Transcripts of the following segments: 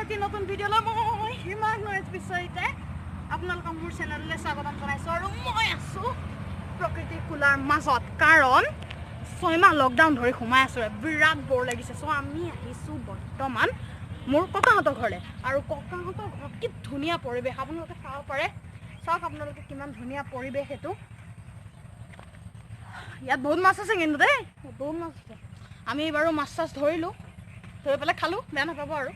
এটি নতুন ভিডিঅ'লৈ। মই হিমাংগ বিচৰিতে আপোনালোকক মোৰ চেনেললৈ স্বাগতম জনাইছোঁ। আৰু মই আছোঁ প্ৰকৃতিৰ কোলাৰ মাজত, কাৰণ 6 মাহ লকডাউন ধৰি সোমাই আছোঁ, বিৰাট বৰ লাগিছে। চ' আমি আহিছোঁ বৰ্তমান মোৰ ককাহঁতৰ ঘৰলৈ। আৰু ককাহঁতৰ ঘৰত কি ধুনীয়া পৰিৱেশ, আপোনালোকে চাব পাৰে। চাওক আপোনালোকে কিমান ধুনীয়া পৰিৱেশ এইটো। ইয়াত বহুত মাছ আছে কিন্তু দেই, বহুত মাছ আছে। আমি বাৰু মাছ চাছ ধৰিলোঁ, ধৰি পেলাই খালোঁ, বেয়া নাপাব। আৰু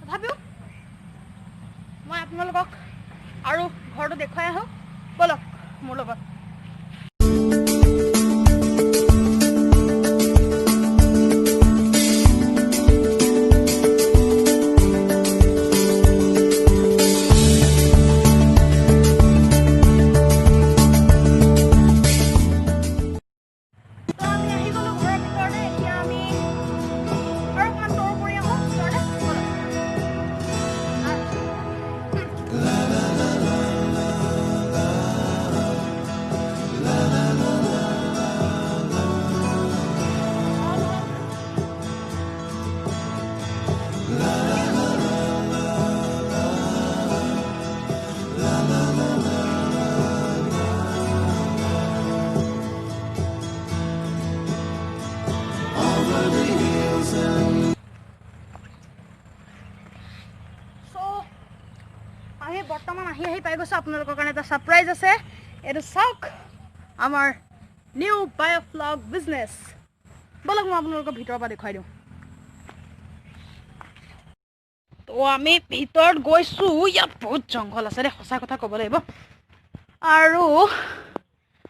তথাপিও মই আপোনালোকক আৰু ঘৰটো দেখুৱাই আহোঁ, ব'লক মোৰ লগত। আমি বৰ্তমান আহি আহি পাই গৈছোঁ। আপোনালোকৰ কাৰণে এটা ছাৰপ্ৰাইজ আছে, এইটো চাওক, আমাৰ নিউ বায়'ফ্লগ বিজনেছ। ব'লক মই আপোনালোকৰ ভিতৰৰ পৰা দেখুৱাই দিওঁ। তো আমি ভিতৰত গৈছোঁ, ইয়াত বহুত জংঘল আছে দেই, সঁচা কথা ক'ব লাগিব। আৰু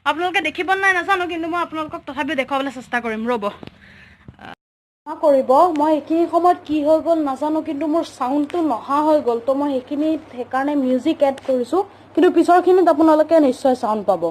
আপোনালোকে দেখিব নাই নাজানো, কিন্তু মই আপোনালোকক তথাপিও দেখুৱাবলৈ চেষ্টা কৰিম, ৰ'ব কৰিব। মই সেইখিনি সময়ত কি হৈ গ'ল নাজানো, কিন্তু মোৰ চাউণ্ডটো নহা হৈ গ'ল, তো মই সেইখিনিত সেইকাৰণে মিউজিক এড কৰিছোঁ, কিন্তু পিছৰখিনিত আপোনালোকে নিশ্চয় চাউণ্ড পাব।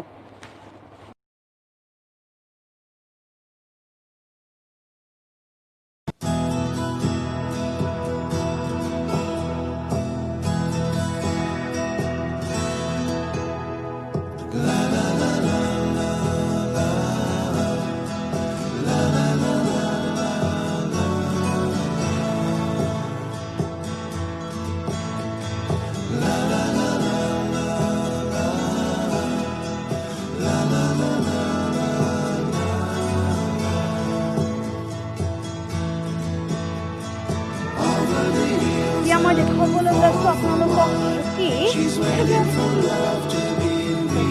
এতিয়া মই দেখুৱাবলৈ ওলাইছোঁ আপোনালোকক কি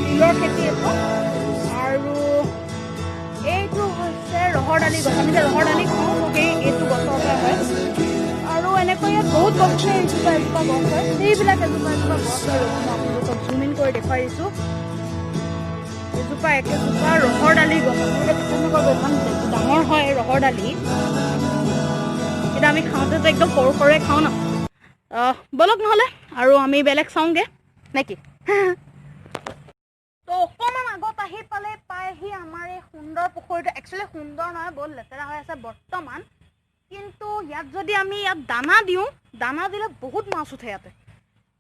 তিলৰ খেতি এইটো। আৰু এইটো হৈছে ৰহৰ দালি গছ, আমি যে ৰহৰ দালি খাওঁ, সেই এইটো গছৰ পৰা হয়। আৰু এনেকৈ ইয়াত বহুত গছ আছে, এজোপা এজোপা গছ হয়, সেইবিলাক এজোপা এজোপা গছ হয়। মই আপোনালোকক জুম ইন কৰি দেখুৱাই দিছোঁ, এজোপা একেজোপা ৰহৰ দালি গছ। আপোনালোকে বিশ্বাস নকৰিব, ইমান ডাঙৰ হয় ৰহৰ দালি। এতিয়া আমি খাওঁতেতো একদম সৰু সৰুৱে খাওঁ ন। ব'লক নহ'লে আৰু আমি বেলেগ চাওঁগৈ নেকি। তো অকণমান আগত আহি পালে পাইহি আমাৰ এই সুন্দৰ পুখুৰীটো। একচুৱেলি সুন্দৰ নহয়, বহুত লেতেৰা হৈ আছে বৰ্তমান, কিন্তু ইয়াত যদি আমি ইয়াত দানা দিওঁ, দানা দিলে বহুত মাছ উঠে ইয়াতে।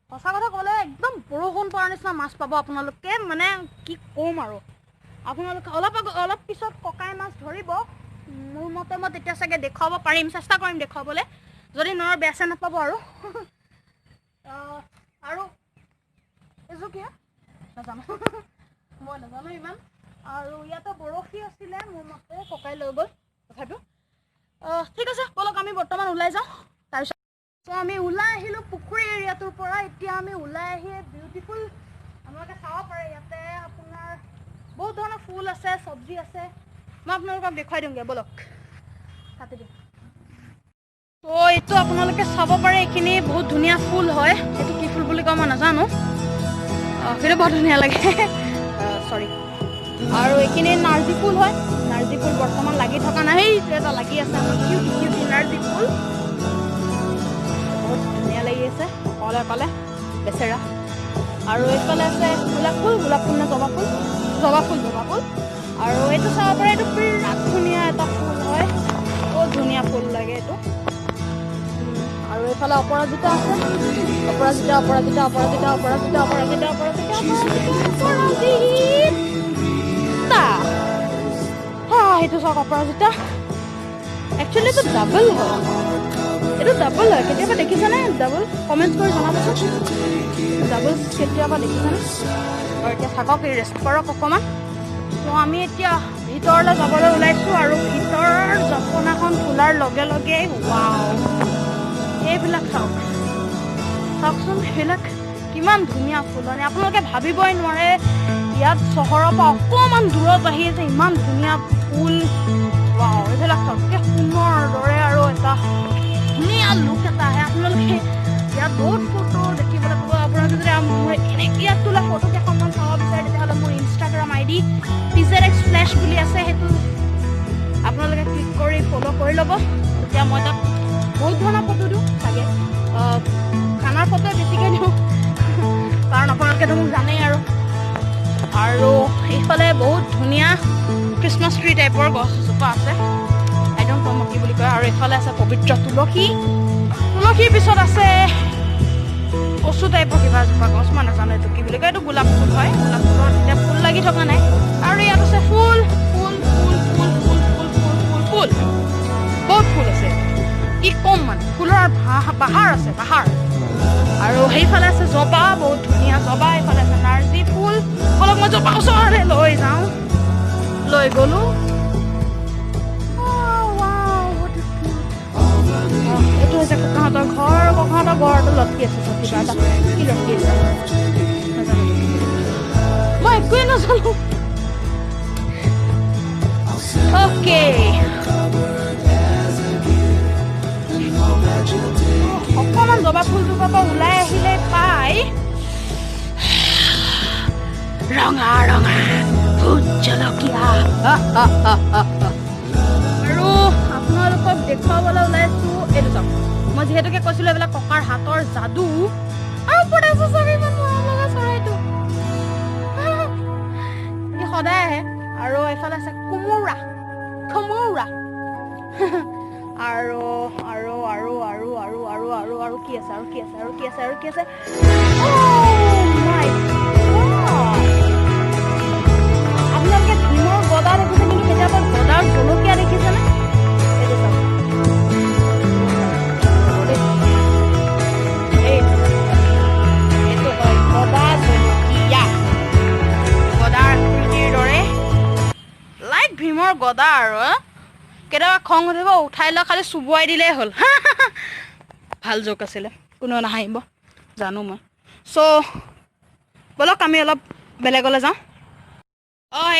সঁচা কথা ক'লে একদম বৰষুণ পৰাৰ নিচিনা মাছ পাব আপোনালোকে, মানে কি ক'ম আৰু আপোনালোকে। অলপ আগত অলপ পিছত ককাই মাছ ধৰিব মোৰ মতে, মই তেতিয়া চাগে দেখুৱাব পাৰিম, চেষ্টা কৰিম দেখুৱাবলৈ, যদি নোৱাৰো বেয়া চেয়া নাপাব। আৰু আৰু এইযোৰ কি নাজানো, মই নাজানো ইমান। আৰু ইয়াতে বৰশী আছিলে মোৰ মতে, ককাই লৈ গ'ল, তথাপিও ঠিক আছে ব'লক আমি বৰ্তমান ওলাই যাওঁ। তাৰপিছত চ' আমি ওলাই আহিলোঁ পুখুৰী এৰিয়াটোৰ পৰা। এতিয়া আমি ওলাই আহি বিউটিফুল আপোনালোকে চাব পাৰে, ইয়াতে আপোনাৰ বহুত ধৰণৰ ফুল আছে, চব্জি আছে, মই আপোনালোকক দেখুৱাই দিওঁগৈ, ব'লক কাটি দিওঁ। তো এইটো আপোনালোকে চাব পাৰে, এইখিনি বহুত ধুনীয়া ফুল হয়, এইটো কি ফুল বুলি কয় মই নাজানো, কিন্তু বৰ ধুনীয়া লাগে, চৰি। আৰু এইখিনি নাৰ্জী ফুল হয়, নাৰ্জী ফুল বৰ্তমান লাগি থকা নাই, সেইটো এটা লাগি আছে আমাৰ কিউটি কিউটি নাৰ্জী ফুল, বহুত ধুনীয়া লাগি আছে অকলে অকলে বেচেৰা। আৰু এইফালে আছে গোলাপ ফুল, গোলাপ ফুল নে জবা ফুল, জবা ফুল, জবা ফুল। আৰু এইটো চাব পাৰে, এইটো বিৰাট ধুনীয়া এটা ফুল হয়, বহুত ধুনীয়া ফুল লাগে এইটো। আৰু এইফালে অপৰাজিতা আছে, অপৰাজিতা অপৰাজিতা অপৰাজিতা অপৰাজিতা অপৰাজিতা অপৰাজিতা অপৰাজিতা, হা সেইটো চাওক অপৰাজিতা। একচুৱেলি এইটো ডাবল হয়, এইটো ডাবল হয়। কেতিয়াবা দেখিছেনে ডাবল? কমেণ্ট কৰি জনাবচোন, ডাবল কেতিয়াবা দেখিছেনে? আৰু এতিয়া থাকক, এই ৰেষ্ট কৰক অকণমান। ত' আমি এতিয়া ভিতৰলৈ যাবলৈ ওলাইছোঁ আৰু ভিতৰৰ জপনাখন খোলাৰ লগে লগে ৱাও, এইবিলাক চাওক, চাওকচোন, সেইবিলাক কিমান ধুনীয়া ফুলনি। আপোনালোকে ভাবিবই নোৱাৰে ইয়াত চহৰৰ পৰা অকণমান দূৰত আহি যে ইমান ধুনীয়া ফুল। ৱাও, এইবিলাক চাওক, একে সোণৰ দৰে আৰু এটা ধুনীয়া লুক এটা আহে। আপোনালোকে ইয়াত বহুত ফটো দেখিবলৈ পাব। আপোনালোকে যদি মোৰ এনে ইয়াত তোলা ফটো কেইখনমান চাব বিচাৰে, তেতিয়াহ'লে মোৰ ইনষ্টাগ্ৰাম আইডি PZX flash বুলি আছে, সেইটো আপোনালোকে ক্লিক কৰি ফ'ল' কৰি ল'ব। তেতিয়া মই তাত বহুত ধৰণৰ ফটো দিওঁ চাগে, খানাৰ ফটোৱে বেছিকৈ দিওঁ, কাৰণ আপোনালোকেতো মোক জানেই। আৰু এইফালে বহুত ধুনীয়া খ্ৰীষ্টমাছ ট্ৰি টাইপৰ গছ এজোপা আছে, আই don't ন' কি বুলি কয়। আৰু এইফালে আছে পবিত্ৰ তুলসী। তুলসীৰ পিছত আছে কচু টাইপৰ কিবা এজোপা গছ, মই নাজানো এইটো কি বুলি কয়। এইটো গোলাপ ফুল হয়, গোলাপ ফুলৰ এতিয়া ফুল লাগি থকা নাই। আৰু ইয়াত আছে ফুল, ফুল, ফুল, ফুল, ফুল, ফুল, ফুল, ফুল, ফুল, বহুত ফুল আছে। কি ক'ম, মানে ফুলৰ বাহাৰ আছে, বাহাৰ। আৰু সেইফালে আছে জবা, বহুত ধুনীয়া জবা। এইফালে আছে নাৰ্জী ফুল। অলপ মই জবা ওচৰলৈ লৈ যাওঁ, লৈ গ'লো। Oh, wow, what a cute. এইটো হৈছে ককাহঁতৰ ঘৰ। ককাহঁতৰ ঘৰটো লটকি আছে চব কিবা এটা। কি লটকি আছে নাজানো, মই একোৱে নাজানো। অ'কে, অকণমান জবা ফুলজোপাৰ পৰা ওলাই আহিলে পাই ৰঙা ৰঙা ভোট জলকীয়া। আৰু আপোনালোকক দেখুৱাবলৈ ওলাইছো এইটো চাওক। মই যিহেতুকে কৈছিলো এইবিলাক ককাৰ হাতৰ যাদু। আৰু ওপৰত আছে চাওক, ইমান মৰম লগা চৰাইটো, ই সদায় আহে। আৰু এইফালে আছে কোমোৰা, কোমোৰা। আৰু আৰু আৰু আৰু আৰু আৰু আৰু আৰু কি আছে, আৰু কি আছে, আৰু কি আছে, আৰু কি আছে? Oh my God! আপোনালোকে ভীমৰ গদা দেখিছে, কিন্তু কেতিয়াবা গদাৰ জলকীয়া দেখিছেনে? এইটো চাওক, এইটো, এইটো হয় গদা জলকীয়া, গদাৰ আকৃতিৰ দৰে, লাইক ভীমৰ গদা। আৰু কেতিয়াবা খং উঠিব, উঠাই লৈ খালি চোবোৱাই দিলেই হ'ল। ভাল জোক আছিলে, কোনেও নাহাঁহিব জানো মই। চ' ব'লক আমি অলপ বেলেগলৈ যাওঁ।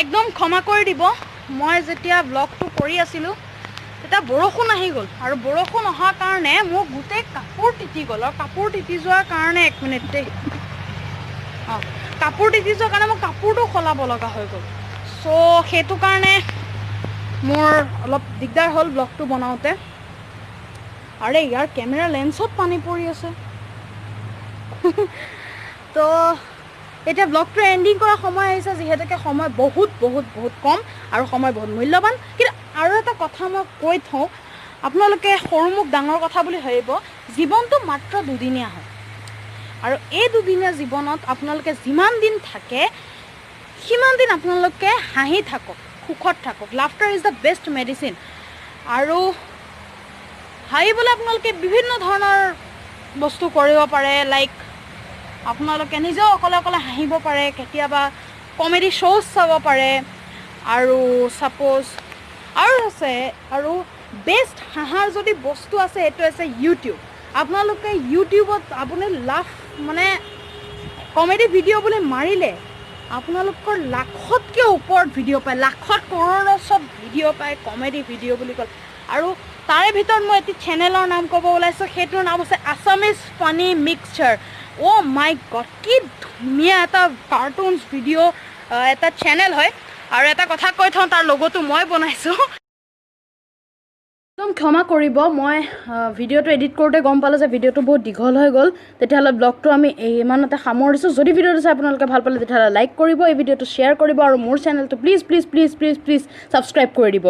একদম ক্ষমা কৰি দিব, মই যেতিয়া ব্লগটো কৰি আছিলোঁ তেতিয়া বৰষুণ আহি গ'ল আৰু বৰষুণ অহাৰ কাৰণে মোৰ গোটেই কাপোৰ তিতি গ'ল। আৰু কাপোৰ তিতি যোৱাৰ কাৰণে, এক মিনিট দেই, কাপোৰ তিতি যোৱাৰ কাৰণে মই কাপোৰটো সলাব লগা হৈ গ'ল। চ' সেইটো কাৰণে মোৰ অলপ দিগদাৰ হ'ল ব্লগটো বনাওঁতে। আৰে, ইয়াৰ কেমেৰা লেন্সত পানী পৰি আছে। তো এতিয়া ব্লগটো এণ্ডিং কৰাৰ সময় আহিছে, যিহেতুকে সময় বহুত বহুত বহুত কম আৰু সময় বহুত মূল্যৱান। কিন্তু আৰু এটা কথা মই কৈ থওঁ, আপোনালোকে সৰু মোক ডাঙৰ কথা বুলি ভাবিব, জীৱনটো মাত্ৰ দুদিনীয়া হয় আৰু এই দুদিনীয়া জীৱনত আপোনালোকে যিমান দিন থাকে সিমান দিন আপোনালোকে হাঁহি থাকক, সুখত থাকক। Laughter is the best medicine. আৰু হাঁহিবলৈ আপোনালোকে বিভিন্ন ধৰণৰ বস্তু কৰিব পাৰে, লাইক আপোনালোকে নিজেও অকলে অকলে হাঁহিব পাৰে, কেতিয়াবা কমেডি শ্ব'জ চাব পাৰে। আৰু ছাপ'জ আৰু আছে, আৰু বেষ্ট হাঁহাৰ যদি বস্তু আছে, সেইটো হৈছে ইউটিউব। আপোনালোকে ইউটিউবত আপুনি লাফ মানে কমেডি ভিডিঅ' বুলি মাৰিলে আপোনালোকৰ লাখতকৈ ওপৰত ভিডিঅ' পায়, লাখত কৰোৰৰ চব ভিডিঅ' পায় কমেডি ভিডিঅ' বুলি ক'লে। আৰু তাৰে ভিতৰত মই এটি চেনেলৰ নাম ক'ব ওলাইছোঁ, সেইটোৰ নাম হৈছে আছামিজ ফানি মিক্সচাৰ। অ' মাই গড, কি ধুনীয়া এটা কাৰ্টুনছ ভিডিঅ' এটা চেনেল হয়। আৰু এটা কথা কৈ থওঁ, তাৰ লগতো মই বনাইছোঁ। একদম ক্ষমা কৰিব, মই ভিডিঅ'টো এডিট কৰোঁতে গম পালোঁ যে ভিডিঅ'টো বহুত দীঘল হৈ গ'ল। তেতিয়াহ'লে ব্লগটো আমি ইমানতে সামৰিছোঁ। যদি ভিডিঅ'টো চাই আপোনালোকে ভাল পালে, তেতিয়াহ'লে লাইক কৰিব, এই ভিডিঅ'টো শ্বেয়াৰ কৰিব আৰু মোৰ চেনেলটো please please please please please subscribe কৰি দিব।